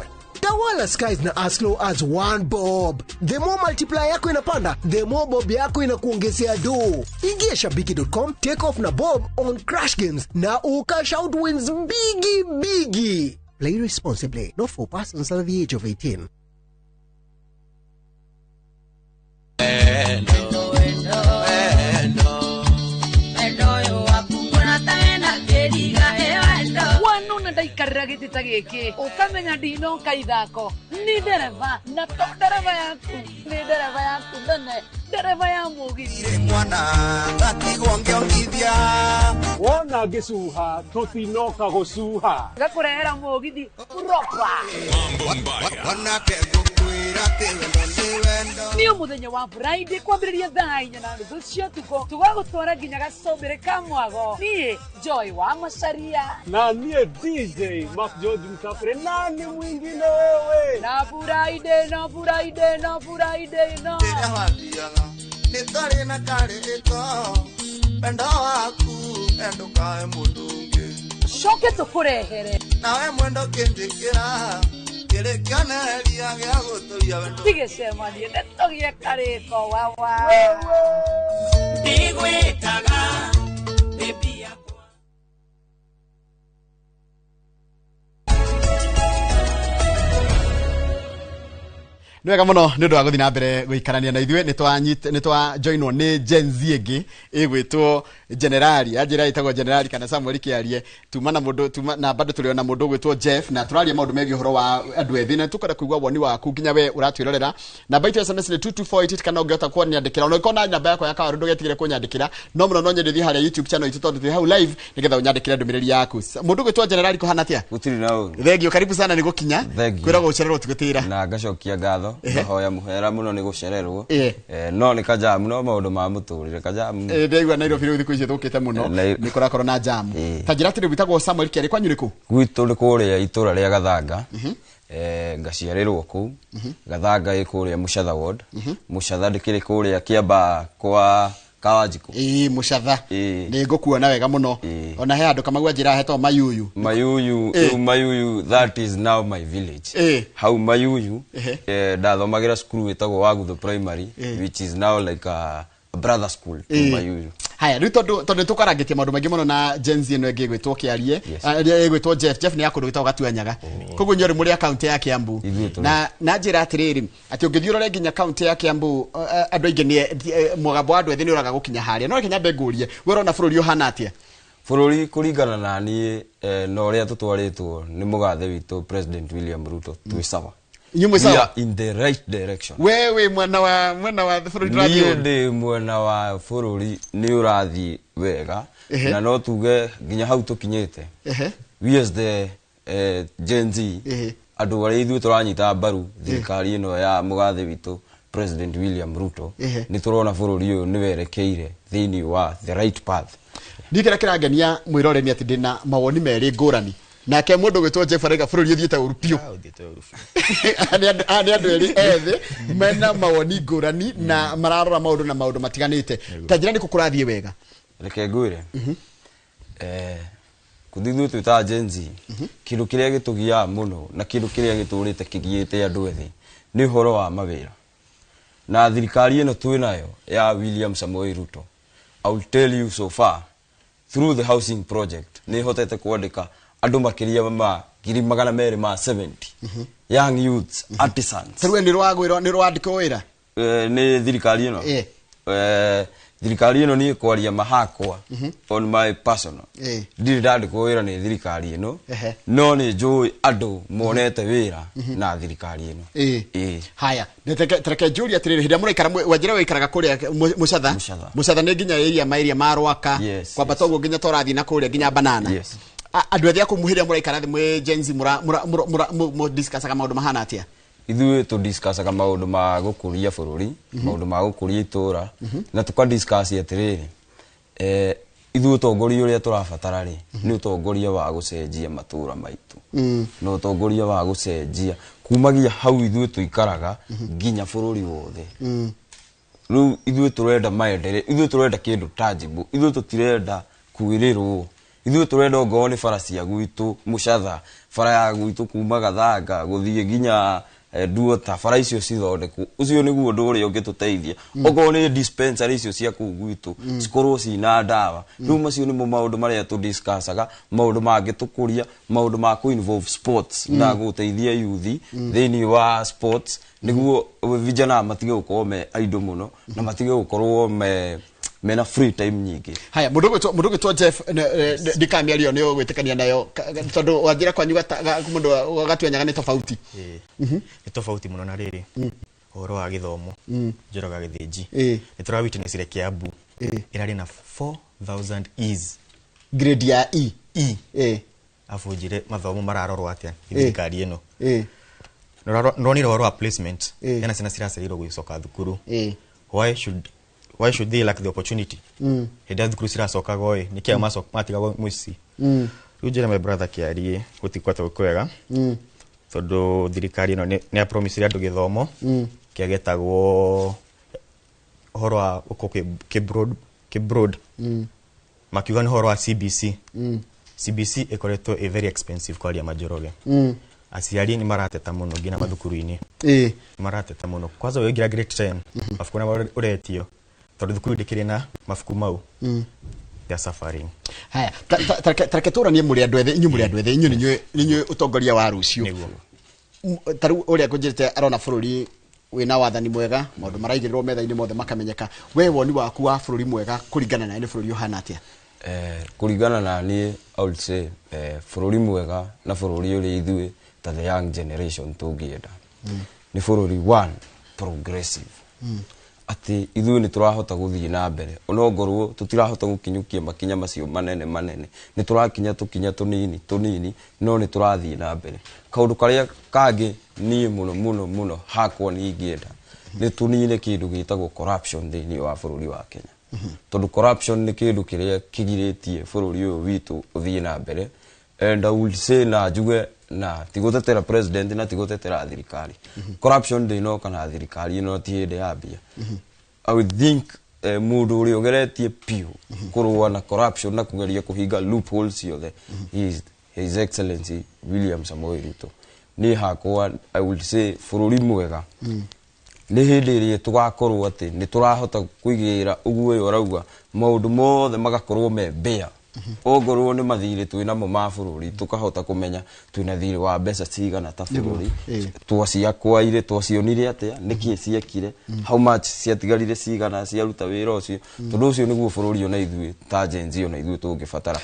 Tawala skies na as low as 1 bob. The more multiplier yako inapanda, the more bob yako inakuongezea do. Ingia shabiki.com, take off na bob on Crash Games na ukash out wins bigi bigi. Play responsibly. Not for persons under the age of 18. Ndaikarĩra gĩtĩ ta gĩkĩ ũkamenya ndinoka ithako ni ndereba na to ndereba yaku nĩ ndereba yaku nene ndereba ya mũgithi mwana ndatigwo ngĩongithia wona ngĩcuha tũtinoka gũcuha gakũrehera mũgithi proper wanake ngũkwĩra atĩ wendo nĩ wendo nĩ mũthenya wa Friday kwambĩrĩria thaa 4:30 cia ũtukũ tũgagũtwara nginya gacũmbĩrĩ ka mwago niĩ Joy wa Macaria na niĩ DJ Mark George Msafiri nani mwingine wewe na Friday no Friday no Friday no rĩrĩa wathiaga nĩ tarĩ na karĩto wendo waku endukae mũndũ ũngĩ coke tũkũrehere nawe mwendo kĩnjĩkĩra kĩrĩ kĩonereria gĩa gũtũria wendo tigĩcemanie nĩ tũgĩe karĩko wawa ndigwĩtaga baby yakwa. Nĩ wega mũno nĩ ũndũ wa gũthiĩ na mbere gũikarania na ithuĩ nĩ twa joinwo nĩ Gen Z ĩngĩ ĩgwĩtwo Generali anjĩra ĩtagwo Generali kana Samuel Kĩarie tuma na mũndũ tuma na bado tũrĩ ona mũndũ ũgwĩtwo Jeff na tũraria maũndũ megiĩ ũhoro wa andũ ethĩ na tũkwenda kũigua woni waku nginya we ũratwĩrorera. Namba itũ ya SMS nĩ 22488 kana ũngĩhota kũnyandĩkĩra ona ũngĩkorwo na namba yakwa ya kawaru ndũgetigĩre kũnyandĩkĩra no mũno no nyende ũthiĩ harĩa YouTube channel itũ tondũ twĩ hau live nĩgetha ũnyandĩkĩre ndũmĩrĩri yaku. Mũndũ ũgwĩtwo Generali kũhana atĩa? Gũtirĩ na ũru. Thengio, karibu sana nĩ gũkinya Thengio. kwĩragwo ũcererwo ti gũtĩra na ngacokia ngatho ngahoya mũhera mũno nĩ gũcererwo. No nĩ kajamu no maũndũ ma mũtũrĩre kajamu. Ndaigua Nairobi rĩu thikũ ici ĩthũkĩte mũno nĩ kũrakorwo na jamu. Ta njĩra atĩrĩ gwĩtagwo Samuel Kĩarĩ kwanyu nĩ kũ? Gwitũ nĩ kũrĩa itũra rĩa Gathanga. Ngaciarĩrwo kũu Gathanga ĩ kũrĩa Mũcatha ward. Mũcatha ndĩkĩrĩ kũrĩa Kĩambaa kwa Kawanjikũ. Ĩĩ Mũcatha nĩ ngũkuona wega mũno ona he handũ Kamau anjĩra hetagwo Mayuyu. Mayuyu rĩu Mayuyu that is now my village. Hau Mayuyu ndathomagĩra cukuru ĩtagwo Wagutho Primary which is now like a brother school to Mayuyu. Haya rĩu tondũ tũkarangĩtie maũndũ maingĩ mũno na Gen Z ĩno ĩngĩ ĩgwĩtwo Kĩarie ĩrĩa ĩgwĩtwo Jeff. Jeff nĩ ya kũndũ gwĩtagwo Gatuanyaga koguo inyuĩ mũrĩ a kaunti ya Kiambu na njĩra atĩrĩrĩ atĩ ũngĩthiĩ ũrore nginya kaunti ya Kiambu andũ aingĩ nĩ mũgambo wa andũ ethĩ nĩ ũraga gũkinya harĩa no reke nyambe ngũrie we ũrona bũrũri ũhana atĩa? Bũrũri kũringana na niĩ na ũrĩa tũtwarĩtwo nĩ mũgathe witũ President William Ruto twĩ sawa. We are in the right direction. Wewe mwena wa bũrũri ndũrathiĩ ũru? Niĩ ndĩ mwena wa bũrũri nĩ ũrathiĩ wega na no tuge nginya hau tũkinyĩte. We as the Gen Z andũ arĩa ithuĩ tũranyita mbaru thirikari ĩno ya mũgathe witũ President William Ruto nĩ tũrona bũrũri ũyũ nĩ werekeire thĩinĩ wa the right path. Niĩ kĩrĩa kĩrangenia mwĩrore nĩ atĩ ndĩna mawoni merĩ ngũrani nake mũndũ ũgwĩtwo Jeff arauga bũrũri ũthiĩte ũru biũ. Nĩ andũ erĩ ethĩ mena mawoni ngũrani na mararora maũndũ na maũndũ matiganĩte. Ta njĩra nĩ kũ kũrathiĩ wega? Reke ngwĩre kũthi ithuĩ twĩ ta Gen Z kĩndũ kĩrĩa gĩtũgiaga mũno na kĩndũ kĩrĩa gĩtũrĩte kĩgiĩte andũ ethĩ nĩ ũhoro wa mawĩra na thirikari ĩno twĩ nayo ya William Samoei Ruto. I will tell you so far through the housing project nĩ hotete kwandĩka andũ makĩria ma 270 young youths artisans. Rĩu nĩ rwagwĩrwo nĩ rwandĩkwo wĩra nĩ thirikari ĩno. Thirikari ĩno niĩ kwaria mahakwa on my personal ndirĩ ndandĩkwo wĩra nĩ thirikari ĩno no nĩ njũĩ andũ monete wĩra na thirikari ĩno. Haya tereke njũrie atĩrĩrĩ hĩndĩ ĩrĩa mũraikara wanjĩra wĩikaraga kũrĩa Mũcatha. Mũcatha nĩ nginya area ma ma Rwaka kwambata ũguo nginya torathiĩ na kũrĩa nginya Banana. Andũ ethĩ a kũu hĩndĩ ĩrĩa mũraikara thĩ mwĩ Gen Z mũdiscussaga maũndũ mahana atĩa? Ithuĩ tũdiscussaga maũndũ ma gũkũria bũrũri maũndũ ma gũkũria itũra na tũkadiscuss atĩrĩrĩ ithuĩ ũtongoria ũrĩa tũrabatara rĩ nĩ ũtongoria wa gũcenjia matũra maitũ na ũtongoria wa gũcenjia kumagia hau ithuĩ tũikaraga nginya bũrũri wothe. Rĩu ithuĩ tũrenda maendeleo ithuĩ tũrenda kĩndũ tangible ithuĩ tũtirenda kwĩrĩrwo ithuĩ tũrenda ongorwo nĩ bara cia gwitũ Mũcatha bara ya gwitũ kuma Gathanga gũthiĩ nginya Nduota bara icio cithondekwo ũcio nĩguo ũndũ ũrĩa ũngĩtũteithia okorwo nĩ dispensary icio cia kũu gwitũ cikorwo cina ndawa. Rĩu macio nĩmo maũndũ marĩa tũdiscussaga maũndũ mangĩtũkũria maũndũ ma kũ-involve sports na gũteithia youth thĩinĩ wa sports nĩguo vijana matige gũkorwo me idle mũno na matige gũkorwo me Mena free time nyingĩ. Haya, mundu gwitwo Jeff, ndikamiario ni ugwitikania nayo, tondu wanjira kwanyu mundu gatuanyaga ni tofauti. Nĩ tofauti mũno. Na rĩrĩ, ũhoro wa gĩthomo, Njoroge Gĩthĩnji, nĩ tũra witnessire Kiambu ĩrarĩ na 4000 Es. Grade ya E. E. Afu njĩre mathomo mararorwo atĩa nĩ thirikari ĩno? Nĩũronire ũhoro wa placement, hena ciana ciracereirwo gũcoka thukuru. Why should they lack the opportunity hĩndĩ ĩrĩa thukuru ciracokagwo? Ĩ nĩkĩo matigagwo mũciĩ. Rĩu njĩre my brother kĩarie, gũtikwatwo gwĩ kwega, tondũ thirikari ĩno nĩ apromisire andũ gĩthomo kĩrĩa gĩtagwo ũhoro wa gũkorwo kĩ broad, makiuga nĩ ũhoro wa CBC. CBC ĩkoretwo ĩ very expensive kwaria Manjoroge. Aciari nĩ marateta mũno nginya mathukuru-inĩ. Nĩ marateta mũno, kwanza ũngĩra grade 10, mabuku marĩa ũretio, tondũ thukuru ndĩkĩrĩ na mabuku mau. They are suffering. Haya, tareke tũranie. Mũrĩ andũ ethĩ inyuĩ, mũrĩ andũ ethĩ inyuĩ, nĩ inyuĩ ũtongoria wa rũciũ. Nĩguo. Ta rĩu ũrĩa ngũnjĩrĩte, arona bũrũri wĩna wathani mwega, maũndũ maraigĩrĩrwo metha-inĩ mothe makamenyeka. We woni waku wa bũrũri mwega kũringana nawe nĩ bũrũri ũhana atĩa? Kũringana na niĩ, I would say bũrũri mwega na bũrũri ũrĩa ithuĩ ta the young generation tũngĩenda nĩ bũrũri one progressive, atĩ ithuĩ nĩ tũrahota gũthiĩ na mbere, onongorwo tũtirahota gũkinyũkia makinya macio manene manene, nĩ tũrakinya tũkinya tũnini tũnini, no nĩ tũrathiĩ na mbere. Kaũndũ karĩa kangĩ niĩ mũno mũno mũno hakwa niĩ ingĩenda nĩ tũnine kĩndũ gĩtagwo corruption thĩinĩ wa bũrũri wa Kenya, tondũ corruption nĩ kĩndũ kĩrĩa kĩgirĩtie bũrũri ũyũ witũ ũthiĩ na mbere. And I will say, na njuge, na ti gũtetera president na ti gũtetera thirikari, corruption ndĩnoka na thirikari ĩno, ti hĩndĩ yambia. I would think mũndũ ũrĩa ũgeretie piũ kũrũa na corruption na kũgeria kũhinga loopholes ciothe is His Excellency William Samoei Ruto. Niĩ hakwa I would say bũrũri mwega nĩ hĩndĩ ĩrĩa tũgakorwo atĩ nĩ tũrahota kũigĩra ũguo ũyũ ũrauga, maũndũ mothe magakorwo me mbĩa, ongorwo nĩ mathirĩ twĩnamo ma bũrũri, tũkahota kũmenya twĩna thirĩ wa mbeca cigana ta bũrũri, twaciakwaire, twacionire atĩa, nĩkĩ ciekire, how much ciatigarire, cigana ciaruta wĩra ũcio, tondũ ũcio nĩguo bũrũri ona ithuĩ ta Gen Z ona ithuĩ tũngĩbatara.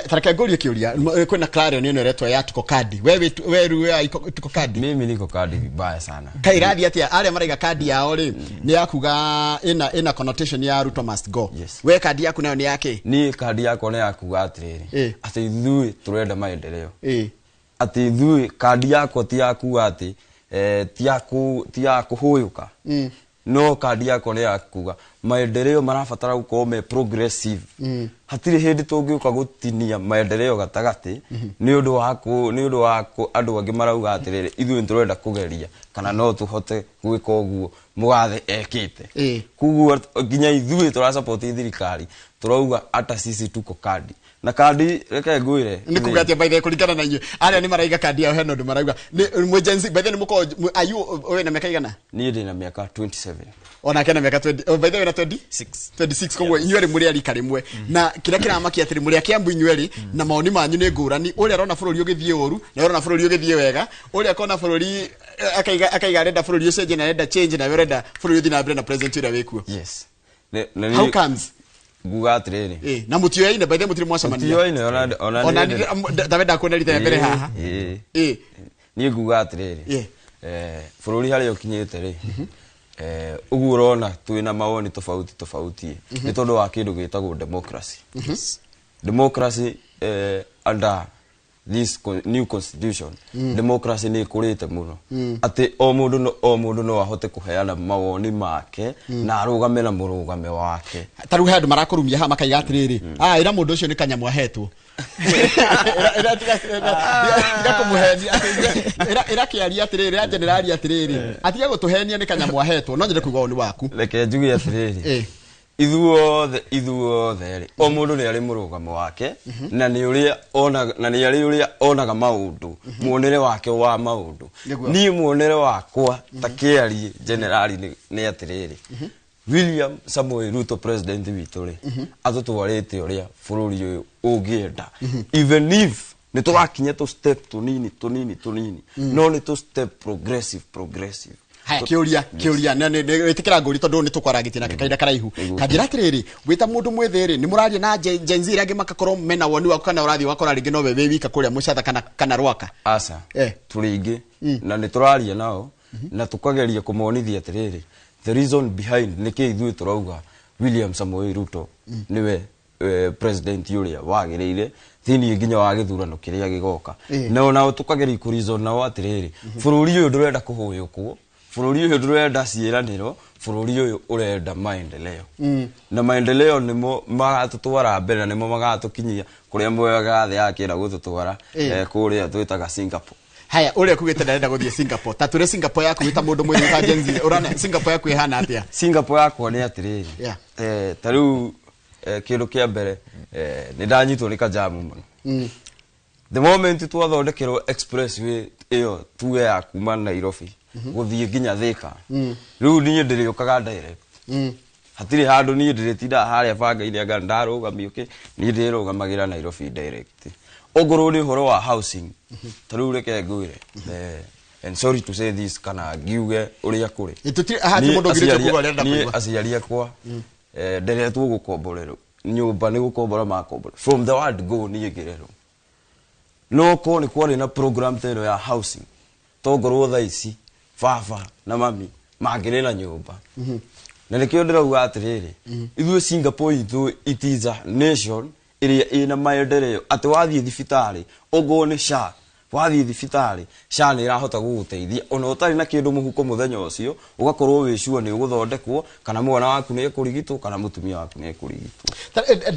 Tareke ngũrie kĩũria. Kwĩna clarion ĩno ĩretwo ya tuko kadi. We rĩu ya tuko kadi? Mimi niko kadi vibaya sana. Kairathi atĩa arĩa maraiga kandi yao rĩ, nĩ ya kuga ĩna connotation ya Ruto must go? Yes. We kandi yaku nayo nĩ yake? Niĩ kandi yakwa nĩ ya kuga atĩrĩrĩ, atĩ ithuĩ tũrenda maendeleo, atĩ ithuĩ kandi yakwa ti ya kuga atĩ ti ya kũhũyũka, no kandi yakwa nĩ ya kuga maendeleo marabatara gũkorwo me progressive. Hatirĩ hĩndĩ tũngĩũka gũtinia maendeleo gatagatĩ nĩ ũndũ wa andũ angĩ marauga atĩrĩrĩ, ithuĩ nĩtũrenda kũgeria kana no tũhote gwĩka ũguo mũgathe ekĩte. Koguo nginya ithuĩ tũrasupport thirikari, tũrauga hata sisi tuko kadi na kandi. Reke ngwĩre. Nĩ kuga atĩa, by the way, kũringana na inyuĩ arĩa nĩ maraiga kandi yao, hena ũndũ marauga nĩ mwĩ Gen Z? By the way, nĩ mũkorwo ayu wĩna mĩaka igana? Niĩ ndĩ na mĩaka 27. Onake na mĩaka 20. Oh, by the way, na 20 26. Koguo inyuĩ erĩ mũrĩ a rika rĩmwe, na kĩrĩa kĩramakia atĩrĩ, mũrĩ a Kiambu inyuĩ erĩ na mawoni manyu nĩ ngũrani. Ũrĩa arona bũrũri ũgĩthiĩ ũru na ũrĩa arona bũrũri ũgĩthiĩ wega, ũrĩa akona bũrũri akaiga arenda bũrũri ũcenjie na arenda change, na we ũrenda bũrũri ũthiĩ na mbere na president ũrĩa wĩkuo. Yes. Na How comes? Nguga atĩrĩrĩ, Na mũtioyaine, by the way, mũtirĩ mwacemania. Tũtioyaine, ona ona tawe ndakuona rita rĩa mbere haha. Niĩ nguga atĩrĩrĩ, bũrũri harĩa ũkinyĩte rĩ, ũguo ũrona twĩna mawoni tofauti tofauti nĩ tondũ wa kĩndũ gĩtagwo democracy. Democracy under this new constitution, democracy nĩ ĩkũrĩte mũno, atĩ o mũndũ no ahote kũheana mawoni make na arũgame na mũrũgame wake. Ta rĩu he andũ marakũrumia haha makaiga atĩrĩrĩ, ĩra mũndũ ũcio nĩ kanyamũ ahetwo. Tiga kũmũhenia. Ĩra kĩaria atĩrĩrĩ, ĩra generali atĩrĩrĩ, atige gũtũhenia, nĩ kanyamũ ahetwo. No nyende kũigua woni waku. Reke njuge atĩrĩrĩ, ithuothe rĩ, o mũndũ nĩ arĩ mũrũgamo wake na nĩ ũrĩa onaga, na nĩ arĩ ũrĩa onaga maũndũ, muonere wake wa maũndũ. Niĩ muonere wakwa ta kĩarie generali nĩ atĩrĩrĩ, William Samoei Ruto president witũ rĩ, atũtwarĩte ũrĩa bũrũri ũyũ ũngĩenda, even if nĩ tũrakinya tũ step tũnini tũnini tũnini, no nĩ tũ step progressive progressive. Haya, kiuria kiuria na nä ngũri tondũ nĩ tũkwarangĩtie nake kahinda karaihu. Kanjĩra atĩrĩrĩ, wĩta mũndũ mwĩthĩ rĩ, nĩ mũraria na Gen Z arĩa angĩ makakorwo mena woni waku, kana ũrathiĩ wakora rĩngĩ nowe wĩ wika kũrĩa mũcatha kana Rwaka? Aca. Tũrĩ aingĩ na nĩ tũraria nao na tũkageria kũmonithia atĩrĩrĩ, the reason behind nĩkĩ ithuĩ tũrauga William Samoei Ruto nĩwe president ũrĩa wagĩrĩire thĩinĩ nginya wa gĩthurano kĩrĩa gĩgoka. Na onao tũkageria kũreason nao atĩrĩrĩ, bũrũri ũyũ ndũrenda kũhũyũkwo, bũrũri ũyũ ndũrenda ciĩranĩro, bũrũri ũyũ ũrenda maendeleo, na maendeleo nĩmo magatũtwara mbere na nĩmo magatũkinyia kũrĩa mwega thĩ yakĩenda gũtũtwara, kũrĩa twĩtaga Singapore. Haya, ũrĩa kugĩte ndarenda gũthiĩ Singapore, ta tũrĩ Singapore yaku wĩta mũndũ mwĩthĩ ta Gen Z, ũrona Singapore yaku ĩhana atĩa? Singapore yakwa nĩ atĩrĩrĩ, ta rĩu kĩndũ kĩa mbere, nĩ ndanyitwo nĩ kajamu mũno. The moment twathondekerwo expressway ĩyo tuge ya kuma Nairobi gũthiĩ nginya Thika, rĩu niĩ ndĩrĩũkaga direct. Hatirĩ handũ niĩ ndĩrĩtindaga harĩa bangaire anga ndarũgamio kĩ, niĩ ndĩrũgamagĩra Nairobi direct. Ongorwo nĩ ũhoro wa housing, ta rĩu reke ngwĩre, and sorry to say this, kana ngiuge ũrĩa kũrĩ. Hatirĩ Niĩ mũndũ ũngirĩtio kuuga ũrĩa arenda niĩ kũigua. Aciari akwa, nderetwo gũkomborerwo nyũmba, nĩ gũkombora makombora from the word go. Niĩ ngĩrerwo no korwo nĩ kwarĩ na program ta ĩno ya housing, tongorwo thaa ici baba na mami mangĩrĩ na nyũmba. Na nĩkĩo ndĩrauga atĩrĩrĩ, ithuĩ Singapore itũ, it is a nation ĩrĩa ĩna maendeleo, atĩ wathiĩ thibitarĩ, ongorwo nĩ SHA, wathiĩ thibitarĩ SHA nĩ ĩrahota gũgũteithia ona ũtarĩ na kĩndũ mũhuko mũthenya ũcio, ũgakorwo wĩ sure nĩ ũgũthondekwo, kana mwana waku nĩ ekũrigitwo, kana mũtumia waku nĩ ekũrigitwo.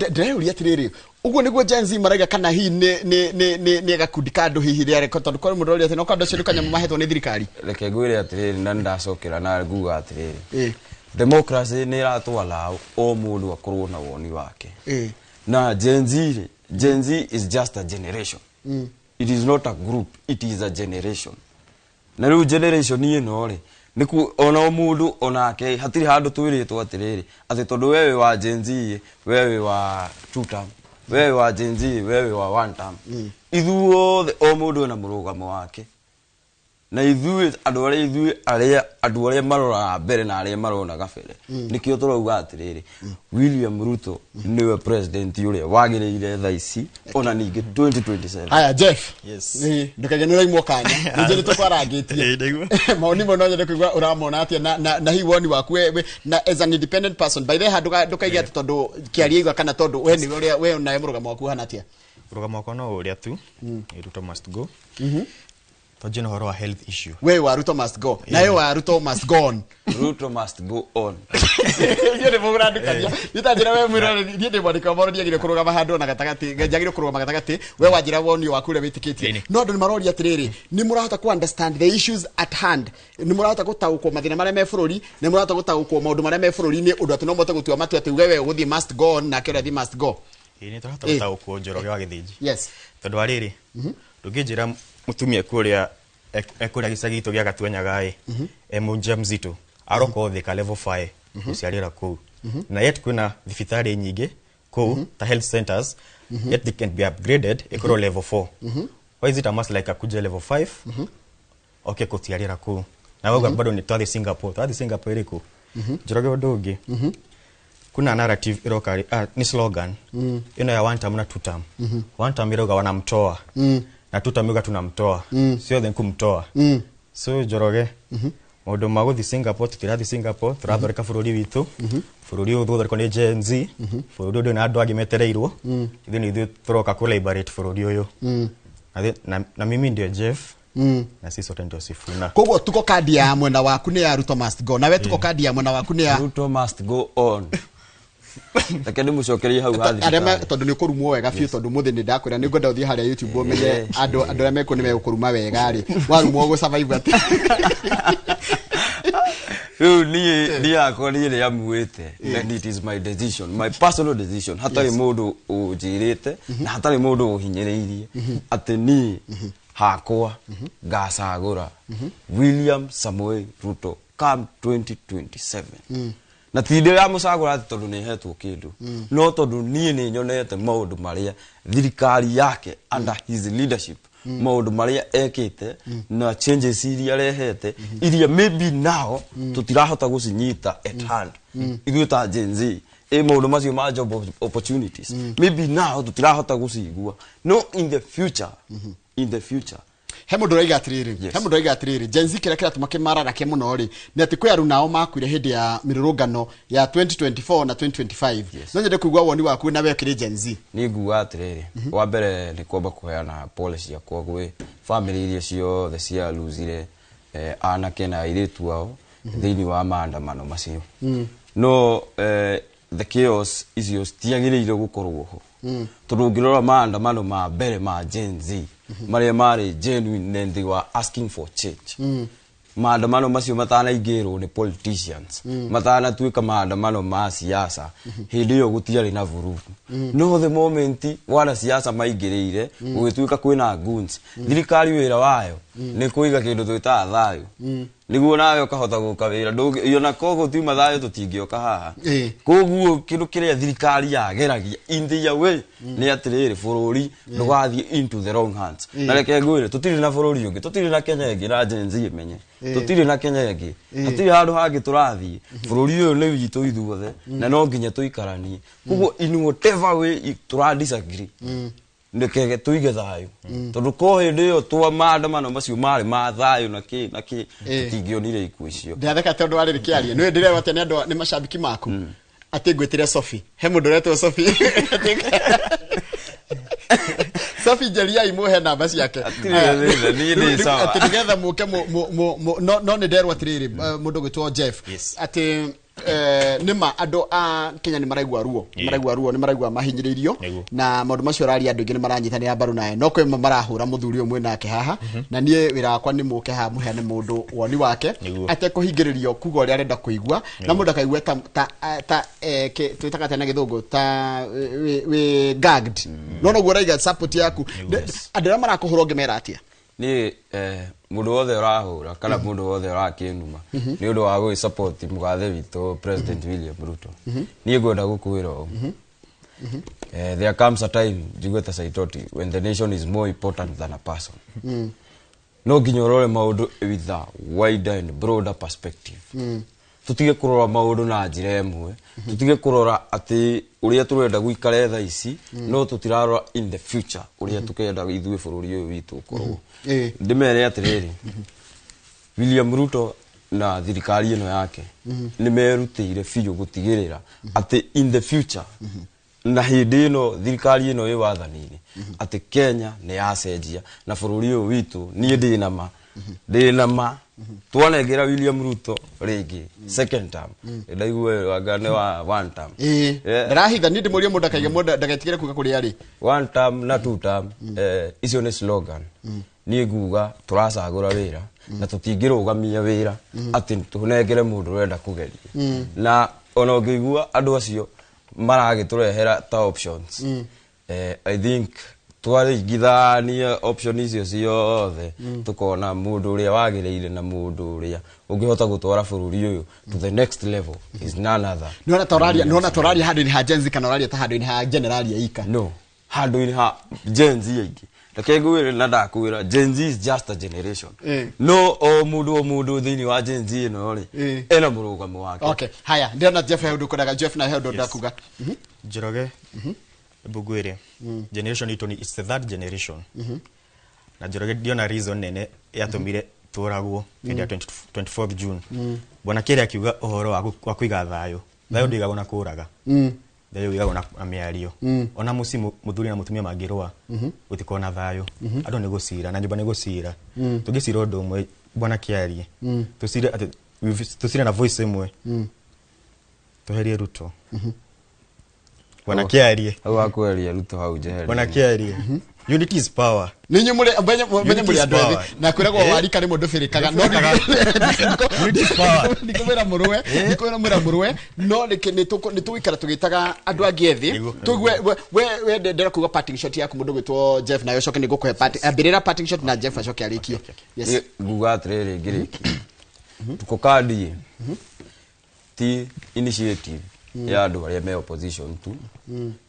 Ndĩreyũria atĩrĩrĩ, ũguo nĩguo Gen Z maraiga, kana hihi nĩ gakundi ka andũ hihi rĩarĩ, tondũ kũrĩ mũndũ ũrĩa atĩ no andũ acio nĩ kanyamũ mahetwo nĩ thirikari? Reke ngwĩre atĩrĩrĩ, na nĩndacokera na nguga atĩrĩrĩ, democracy nĩ ĩratũ o mũndũ akorwo na woni wake. Na Gen Z rĩ, Gen Z is just a generation. It is not a group, it is a generation. Na rĩu generation ĩno rĩ, nĩku ona o mũndũ onake hatirĩ handũ twĩrĩtwo atĩrĩrĩ, atĩ tondũ we wĩ wa Gen Z, we wĩ wa two term, we wĩ wa Gen Z, we wĩ wa one term. Ithuothe o mũndũ ena mũrũgamo wake, na ithuĩ andũ arĩa ithuĩ arĩa andũ arĩa maroraga mbere na arĩa marona gabere, nĩkĩo tũrauga atĩrĩrĩ, William Ruto nĩwe president ũrĩa wagĩrĩire thaa ici, ona ningĩ 2027. Haya, Jeff. Yes. Ndũkage nĩ ũraimwo kanya, ningĩ nĩ tũkwarangĩtie. Ĩĩ, nĩguo. Maoni mo no nyende kũigua ũramona atĩa, na hihi woni waku we na as an independent person, by the way, handũ ndũkaige atĩ tondũ kĩaria igua, kana tondũ we nĩwe ũrĩa we nawe mũrũgamo waku ũhana atĩa? Rũgamo wakwa no ũrĩa tu, Ruto must go. Twanjie na ũhoro wa health issue. We wa Ruto must go, nawe wa Ruto must go on. Ruto must go on. Niĩ nĩ mũrandukania niĩ ta njĩra we mwĩrore, niĩ ndĩ mwandĩki wa mohoro, ndiagĩrĩire kũrũgama handũ ona gatagatĩ, njagĩrĩire kũrũgama gatagatĩ. We wanjĩra woni waku ũrĩa wĩtĩkĩtie. Ĩni. No andũ nĩ maroria atĩrĩrĩ, nĩ mũrahota ku understand the issues at hand? Nĩ mũrahota gũtaũkwo mathĩna marĩa me bũrũri? Nĩ mũrahota gũtaũkwo maũndũ marĩa me bũrũri-inĩ, ũndũ atĩ no mũhote gũtua matua atĩ uge we ũgũthiĩ must go on, nake ũrĩa athiĩ must go? Ĩĩ, nĩ tũrahota gũtaũkwo, Njoroge wa Gĩthĩnji. Tondũ wa rĩrĩ, ndũngĩnjĩra mũtumia kũrĩa ekũrĩa gĩcagi gitũ gĩa Gatuanyaga ĩ e mũjamzito aroka Thika level 5 gũciarĩra kũu, na yet kwĩna thibitarĩ nyingĩ kũu ta health centers, yet they can be upgraded ĩkorwo level 4. Why is it a must like akuje level 5 oke kũciarĩra kũu? Na wauga bado nĩ twathiĩ Singapore, twathiĩ Singapore ĩrĩkũ, Njoroge? Ũndũ ũngĩ, kuna narrative iroka, ni slogan ino ya one term na two term. One term iroga wanamtoa, na two term iroga tunamtoa. Sio then kumtoa. So Njoroge, maũndũ ma gũthiĩ Singapore, tũtirathiĩ Singapore, tũrathondeka bũrũri witũ. Bũrũri ũyũ ũthondekwo nĩ Gen Z. Bũrũri ũyũ ndũrĩ na andũ angĩ metereirwo, ithuĩ nĩ ithuĩ tũroka kũ liberate bũrũri ũyũ. Na mimi ndio Jeff, na sisi sote ndio Sifuna. Koguo tuko kandi ya mwena waku nĩ ya Ruto must go, nawe tuko kandi ya mwena waku nĩ ya Ruto must go on. Reke ndĩmũcokerie hau ha arĩa thibitarĩ. Tondũ nĩ ũkũrumwo wega biũ, tondũ mũthĩ nĩ ndakwĩra nĩ ngwenda ũthiĩ harĩa YouTube ũmenye andũ arĩa mekuo nĩ megũkũruma wega rĩ, warumwo ũgũ survive atĩ? Rĩu niĩ yakwa niĩ nĩ amuĩte, and it is my decision, my personal decision, hatarĩ mũndũ ũnjĩrĩte na hatarĩ mũndũ ũhinyĩrĩirie, atĩ niĩ hakwa ngacagũra William Samoei Ruto come 2027. Na ti ndĩramũcagũra atĩ tondũ nĩ hetwo kĩndũ, no tondũ niĩ nĩ nyonete maũndũ marĩa thirikari yake under his leadership. Maũndũ marĩa ekĩte na changes iria arehete, iria maybe now tũtirahota gũcinyita at hand ithuĩ ta Gen Z, ĩ maũndũ macio ma job opportunities, maybe now tũtirahota gũcigua, no in the future, in the future. He mũndũ ũraiga atĩrĩrĩ, Yes. he mũndũ ũraiga atĩrĩrĩ, Gen Z kĩrĩa kĩratũma kĩmararake mũno rĩ, nĩ atĩ kwĩ aruna ao makuire hĩndĩ ya mĩrũrũngano ya 2024 na 2025. Yes. No nyende kũigua woni waku na we ũkĩrĩ Gen Z. Niĩ nguga atĩrĩrĩ, wa mbere nĩ kwamba kũheana pole ciakwa gwĩ bamĩrĩ iria ciothe cialuzire anake na airĩtu ao thĩinĩ wa maandamano macio. No the chaos icio citiagĩrĩire gũkorwo ho, tondũ ũngĩrora maandamano ma mbere ma Gen Z marĩa marĩ genuine and they were asking for change, maandamano macio matanaingĩrwo nĩ politicians, matanatuĩka maandamano ma siasa, hĩndĩ ĩyo gũtiarĩ na vurugu. No the moment wanasiasa maingĩrĩire, gũgĩtuĩka kwĩna goons. Thirikari wĩra wayo nĩ kũiga kĩndũ twĩtaga thayũ, nĩguo nawe ũkahota gũka wĩra. Ona koguo tiuma thayũ, tũtingĩoka haha. Koguo kĩndũ kĩrĩa thirikari yageragia in their way nĩ atĩrĩrĩ, bũrũri ndũgathiĩ into the wrong hands. Na reke ngwĩre, tũtirĩ na bũrũri ũngĩ, tũtirĩ na Kenya ĩngĩ, na Gen Z ĩmenye tũtirĩ na Kenya ĩngĩ, hatirĩ handũ hangĩ tũrathiĩ. Bũrũri ũyũ nĩ witũ ithuothe na no nginya tũikaranie. Koguo in whatever way tũra disagree, ndekege tuige thayũ, tondũ ko hĩndĩ ĩyo twa maandamano macio marĩ ma thayũ na kĩ na kĩ, tũtingĩonire ikuũ icio. Ndatheka tondũ warĩ rĩkĩaria nĩ ndĩrerwo atĩ nĩ andũ nĩ macambiki maku atĩ ngwĩtĩre Sophie. He mũndũ ũretwo Sophie. Sophie Njeriai, muhe namba ciake. Hatirĩ thĩna, niĩ ndĩ sawa. Atĩ nĩgetha mũke no nĩ nderwo atĩrĩrĩ, mũndũ ũgwĩtwo Jeff, Yes. atĩ nĩma andũ a Kenya nĩ maraigua ruo, nĩ maraigua ruo, nĩ maraigua mahinyĩrĩirio. Na maũndũ macio ũraria, andũ aingĩ nĩ maranyitanĩra mbaru nawe, no kwĩ marahũra mũthuri ũyũ mwĩ nake haha. Na niĩ wĩra wakwa nĩ mũke haha mũheane mũndũ woni wake atekũhingĩrĩrio kuga ũrĩa arenda kũigua, na mũndũ akaigua ta twĩtaga atĩa na gĩthũngũ, ta wĩ gagged. No noguo ũraiga support yaku. Andũ arĩa marakũhũra ũngĩmera atĩa? Niĩ mũndũ wothe ũrahũra kana mũndũ wothe ũrakĩnuma nĩ ũndũ wa gwĩ support mũgathe witũ President William Ruto, niĩ ngwenda gũkwĩra ũũ. There comes a time, njigue ta Saitoti, when the nation is more important than a person. No nginya ũrore maũndũ with a wider and broader perspective. Tũtige kũrora maũndũ na njĩra ĩmwe, tũtige kũrora atĩ ũrĩa tũrenda gũikare thaa ici, no tũtirarora in the future ũrĩa tũkenda ithuĩ bũrũri ũyũ witũ ũkorwo. Ndĩmere atĩrĩrĩ, William Ruto na thirikari ĩno yake nĩ merutĩire biũ gũtigĩrĩra atĩ in the future, na hĩndĩ ĩno thirikari ĩno ĩ wathani-inĩ, atĩ Kenya nĩ yacenjia na bũrũri ũyũ witũ. Niĩ ndĩ na ma twanengera William Ruto rĩngĩ second term, ndaigua anga nĩ wa one term. Ndarahitha niĩ ndĩmũrie mũndũ akaige mũndũ ndagatigĩre kuga kũrĩa arĩ. One term na two term, icio nĩ slogan. Niĩ nguga tũracagũra wĩra na tũtingĩrũgamia wĩra atĩ tũnengere mũndũ ũrenda kũgeria. Na ona ũngĩigua andũ acio maragĩtũrehera ta options, I think twaringithania option icio ciothe, tukona mũndũ ũrĩa wagĩrĩire na mũndũ ũrĩa ũngĩhota gũtwara bũrũri ũyũ to the next level is none other. Nĩwona ta ũraria handũ-inĩ ha Gen Z kana ũraria ta handũ-inĩ ha generali Aika? No, handũ-inĩ ha Gen Z aingĩ. Reke ngwĩre na ndakwĩra, Gen Z is just a generation. No o mũndũ, o mũndũ thĩinĩ wa Gen Z ĩno rĩ, ena mũrũgamo wake. Okay, haya, ndĩrona Jeff he ũndũ ũkwendaga. Jeff, na he ũndũ ũrenda kuga? Njoroge, mbugwire generation itũ ni, it's the third generation, na Njoroge, ndiona reason nene yatũmire tũragwo hĩndĩ ya 20 24th June. Bwana Kĩrĩa akiuga ũhoro wa kũiga thayũ. Thayũ ndũigagwo na kũraga, thayũ ũigagwo na mĩario. Ona mũciĩ mũthuri na mũtumia mangĩrũa, gũtikorwo na thayũ. Andũ nĩ gũcira na nyũmba nĩ gũcira. Tũngĩcira ũndũ ũmwe, bwana Kĩarie, tũcire atĩ tũcire na voice ĩmwe, tweherie Ruto. Bwana Kĩarie. Hau wakweria Ruto hau njeherie. Bwana Kĩarie, unity is power. Ninyi mũrĩ menye menye mũrĩ andũ ethĩ Power. na kwĩragwo warika rĩmwe ndũbĩrĩkaga, no Unity is power. ndikũmwĩra mũrũe, ndikũmwĩra mũrũe, no nĩ tũgũikara tũgĩtaga andũ angĩ ethĩ. Tũigue we ndĩrenda kuga parting shot yaku, mũndũ gwĩtwo Jeff, nawe ũcoke nĩ ngũkũhe ambĩrĩra parting shot na Jeff acoke arĩkie. Yes. Niĩ nguga atĩrĩrĩ, ngĩrĩkia, tuko kandi ti initiative Ya andũ arĩa me opposition tu,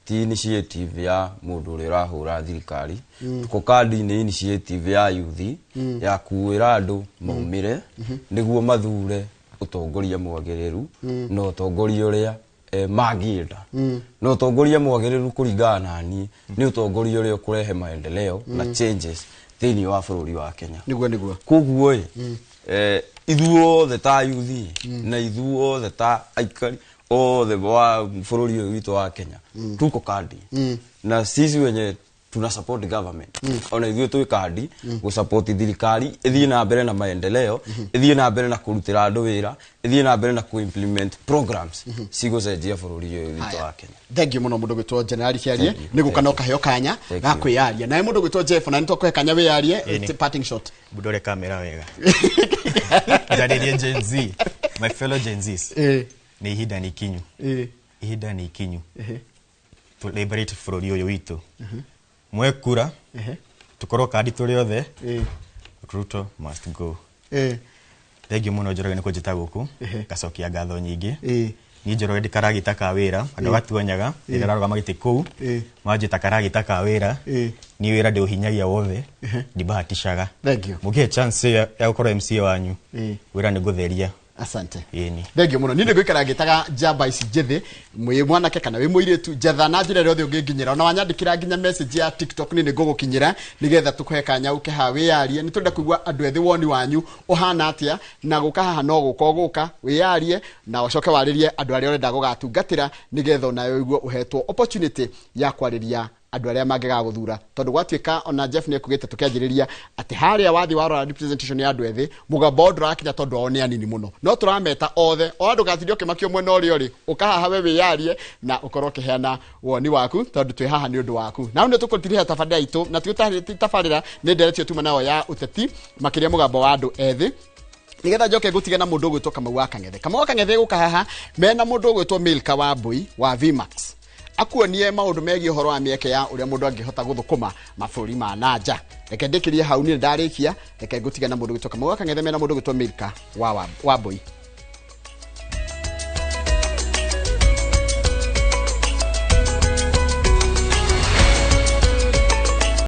ti initiative ya mũndũ ũrĩa ũrahũra thirikari. Tuko kandi nĩ initiative ya youth ya kuĩra andũ maumĩre nĩguo mathure ũtongoria mwagĩrĩru na ũtongoria ũrĩa mangĩenda, na ũtongoria mwagĩrĩru kũringana na niĩ nĩ ũtongoria ũrĩa ũkũrehe maendeleo na changes thĩinĩ wa bũrũri wa Kenya. Niguo. Koguo ĩ, ithuothe ta yuthi na ithuothe ta aikari othe wa bũrũri ũyũ witũ wa Kenya tuko kandi, na sisi wenye tuna support government, ona ithuĩ twĩ kandi gũ support thirikari ĩthiĩ na mbere na maendeleo, ĩthiĩ na mbere na kũrutĩra andũ wĩra, ĩthiĩ na mbere na kũ-implement programs cigũcenjia bũrũri ũyũ witũ wa Kenya. Thank you muno mundu gwitwo General Kiarie. Thank you. Nĩ gũka Thank no you. kaheo kanya Thank ga you. kwĩyaria nawe mundu gwitwo Jeff, na nĩ twakũhe kanya wĩyarie. Ĩni. Parting shot. Budore kamera wega, njarĩrie Gen Z, my fellow Gen Zs. Nĩ ihinda nĩ ikinyu, ihinda nĩ ikinyu tu liberate bũrũri ũyũ witũ. Mwekura tukorwo kandi tũrĩ othe. Ruto must go. Thank you mũno Njoroge nĩ kũnjĩta gũkũ, ngacokia ngatho nyingĩ. Niĩ Njoroge ndĩ karagita ka wĩra, andũ gatuanyaga rĩrĩa ararũgama gĩtĩ kũu manjĩta karagita ka wĩra. Niĩ wĩra ndĩũhinyagia wothe, ndibahatishaga. Thank you. Mũngĩhe chance ĩyo ya gũkorwo MCA wanyu, wĩra nĩ ngũtheria. Asante. Ĩni. Thank you muno. Niĩ nĩ ngũikara ngĩtaga njamba ici njĩthĩ, mwĩ mwanake kana wĩ mũirĩtu, njetha na njĩra ĩrĩa yothe ũngĩnginyĩra, ona wanyandĩkĩra nginya message ya TikTok, niĩ nĩ ngũgũkinyĩra nĩgetha tũkũhe kanya ũke haha wĩyarie. Nĩ tũrenda kũigua andũ ethĩ woni wanyu ũhana atĩa, na gũka haha no gũka ũgũka wĩyarie na ũcoke warĩrie andũ arĩa ũrenda gũgatungatĩra, nĩgetha onawe ũigue ũhetwo opportunity ya kwarĩria andũ arĩa mangĩgagũthura, tondũ gwatuĩka ona Jeff nĩ ekugĩte tũkĩanjĩrĩria atĩ harĩa wathiĩ warora representation ya andũ ethĩ, mũgambo wao ndũrakinya tondũ ao nĩ anini mũno, no tũrameta othe o ndũgatinde ũkĩmakio mwena ũrĩa ũrĩ, ũka haha we wĩyarie na ũkorwo ũkĩheana woni waku, tondũ twĩ haha nĩ ũndũ waku. Na nĩ tũkũtirihia tabarĩra itũ, na ti tabarĩra, nĩ nderetio tuma nayo ya ũteti makĩria mũgambo wa andũ ethĩ, nigetha njoke ngũtige na mũndũ ũgwĩtwo Kamau wa Kang'ethe. Kamau wa Kang'ethe gũka haha mena mũndũ ũgwĩtwo Milka wa Mbui wa Vmax, akuonie maũndũ megiĩ ũhoro wa mĩeke ya ũrĩa mũndũ angĩhota gũthũkũma mabũrũri ma nanja. Reke ndĩkĩrie hau, niĩ ndarĩkia. Reke ngũtige na mũndũ ũgwĩtwo Kamau wa Kang'ethe mena mũndũ ũgwĩtwo Milka wa Mbui.